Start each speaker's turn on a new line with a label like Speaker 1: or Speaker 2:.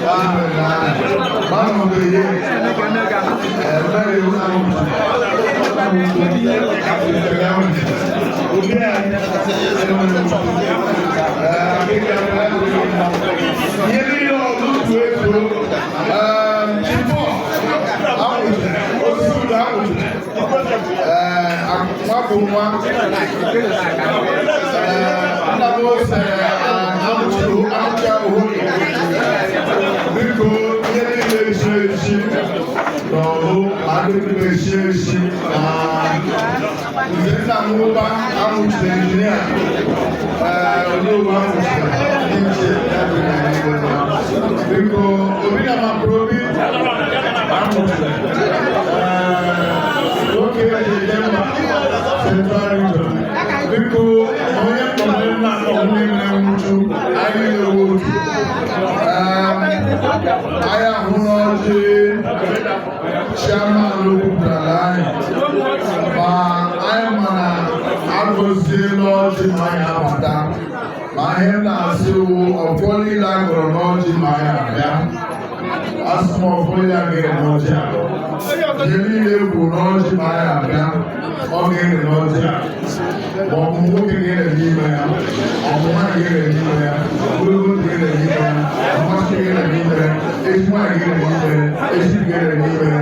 Speaker 1: Man of the year, Mary ihe niile ọtụtụ ego chifọ anwụchiri osisi ụlọ anwụchiri nwapụ nwa nna m ose anwụchiri anwụchi ahụhụ. Biko, ihe niile echi echi n'ọlụ ma ndị niile echi echi na nze nna m ụba anwụchiri injinia olóòwò anwụchiri ndị nche ya dị na. Biko, obi na mapụrụ obi anwụchiri nwoke eji eje mba Central Region. Biko, onye mkpọrọ nna onye mere nwụchu anyị na-ewu otu anyị ahụ n'ọjị chairman kwupụtara anyị ma anyị ma na agọziela ọjị ma anyị abata ma ihe m na-asị wụ ọfọ niile a gọrọ n'ọjị ma anyị abịa asị m ọfọ niile a gọrọ n'ọjị a, ihe niile bụ n'ọjị ma anyị abịa, ọ ga-ere n'ọjị a, ma ọ bụ nwoke ga-ere n'ime ya, ọ bụ nwaanyị ga-ere n'ime ya, ogologo ndụ ga-ere n'ime ya, mmasị ga-ere n'ime ya, ezi nwaanyị ga-ere n'ime ya, ezi ga-ere n'ime ya.